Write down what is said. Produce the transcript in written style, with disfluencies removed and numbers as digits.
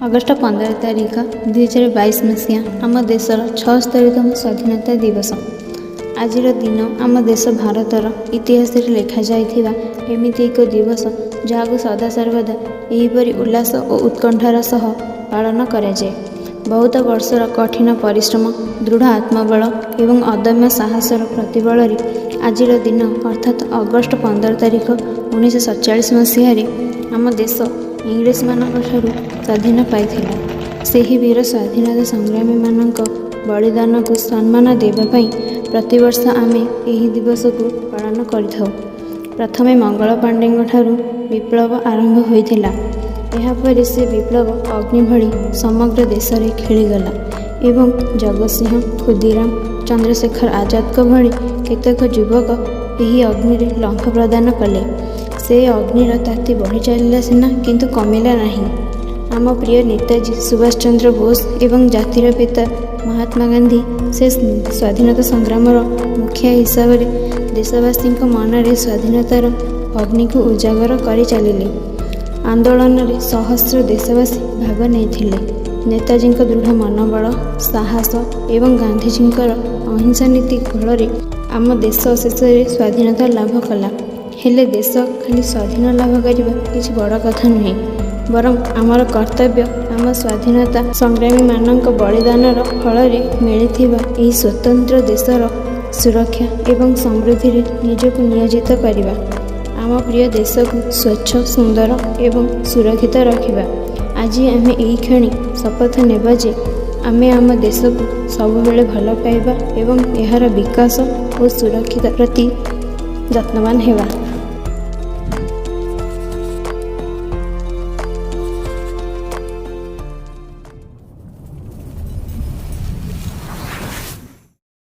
August 15 ତାରିଖ, 2022 ମସିହା ଆମ ଦେଶର 76ତମ ସ୍ୱାଧୀନତା ଦିବସ। ଆଜିର ଦିନ ଆମ ଦେଶ ଭାରତର ଇତିହାସରେ ଲେଖାଯାଇଥିବା ଏମିତି ଏକ ଦିବସ, ଯାହାକୁ ସଦାସର୍ବଦା ଏହିପରି ଉଲ୍ଲାସ ଓ ଉତ୍କଣ୍ଠାର ସହ ପାଳନ କରାଯାଏ। ବହୁତ ବର୍ଷର କଠିନ ପରିଶ୍ରମ, ଦୃଢ଼ ଆତ୍ମବଳ ଏବଂ ଅଦମ୍ୟ ସାହସର ପ୍ରତିବଳରେ ଆଜିର ଦିନ, ଅର୍ଥାତ୍ ଅଗଷ୍ଟ 15 ତାରିଖ, 1947 ମସିହାରେ ଆମ ଦେଶ ଇଂରେଜମାନଙ୍କ ଠାରୁ ସ୍ୱାଧୀନ ପାଇଥିଲା। ସେହି ବୀର ସ୍ୱାଧୀନତା ସଂଗ୍ରାମୀମାନଙ୍କ ବଳିଦାନକୁ ସମ୍ମାନ ଦେବା ପାଇଁ ପ୍ରତିବର୍ଷ ଆମେ ଏହି ଦିବସକୁ ପାଳନ କରିଥାଉ। ପ୍ରଥମେ ମଙ୍ଗଳ ପାଣ୍ଡେଙ୍କ ଠାରୁ ବିପ୍ଳବ ଆରମ୍ଭ ହୋଇଥିଲା। ଏହାପରେ ସେ ବିପ୍ଳବ ଅଗ୍ନି ଭଳି ସମଗ୍ର ଦେଶରେ ଖେଳିଗଲା ଏବଂ ଭଗତ ସିଂହ, ଖୁଦିରାମ, ଚନ୍ଦ୍ରଶେଖର ଆଜାଦଙ୍କ ଭଳି କେତେକ ଯୁବକ ଏହି ଅଗ୍ନିରେ ଲମ୍ଫ ପ୍ରଦାନ କଲେ। ସେ ଅଗ୍ନିର ତାତି ବଢ଼ି ଚାଲିଲା ସିନା, କିନ୍ତୁ କମିଲା ନାହିଁ। ଆମ ପ୍ରିୟ ନେତାଜୀ ସୁଭାଷ ଚନ୍ଦ୍ର ବୋଷ ଏବଂ ଜାତିର ପିତା ମହାତ୍ମା ଗାନ୍ଧୀ ସେ ସ୍ୱାଧୀନତା ସଂଗ୍ରାମର ମୁଖିଆ ହିସାବରେ ଦେଶବାସୀଙ୍କ ମନରେ ସ୍ୱାଧୀନତାର ଅଗ୍ନିକୁ ଉଜାଗର କରି ଚାଲିଲେ। ଆନ୍ଦୋଳନରେ ସହସ୍ର ଦେଶବାସୀ ଭାଗ ନେଇଥିଲେ। ନେତାଜୀଙ୍କ ଦୃଢ଼ ମନୋବଳ, ସାହସ ଏବଂ ଗାନ୍ଧିଜୀଙ୍କର ଅହିଂସା ନୀତି ଫଳରେ ଆମ ଦେଶ ଶେଷରେ ସ୍ୱାଧୀନତା ଲାଭ କଲା। ହେଲେ ଦେଶ ଖାଲି ସ୍ୱାଧୀନ ଲାଭ କରିବା କିଛି ବଡ଼ କଥା ନୁହେଁ, ବରଂ ଆମର କର୍ତ୍ତବ୍ୟ ଆମ ସ୍ୱାଧୀନତା ସଂଗ୍ରାମୀମାନଙ୍କ ବଳିଦାନର ଫଳରେ ମିଳିଥିବା ଏହି ସ୍ୱତନ୍ତ୍ର ଦେଶର ସୁରକ୍ଷା ଏବଂ ସମୃଦ୍ଧିରେ ନିଜକୁ ନିୟୋଜିତ କରିବା, ଆମ ପ୍ରିୟ ଦେଶକୁ ସ୍ୱଚ୍ଛ, ସୁନ୍ଦର ଏବଂ ସୁରକ୍ଷିତ ରଖିବା। ଆଜି ଆମେ ଏଇକ୍ଷଣି ଶପଥ ନେବା ଯେ ଆମେ ଆମ ଦେଶକୁ ସବୁବେଳେ ଭଲ ପାଇବା ଏବଂ ଏହାର ବିକାଶ ଓ ସୁରକ୍ଷା ପ୍ରତି ଯତ୍ନବାନ ହେବା।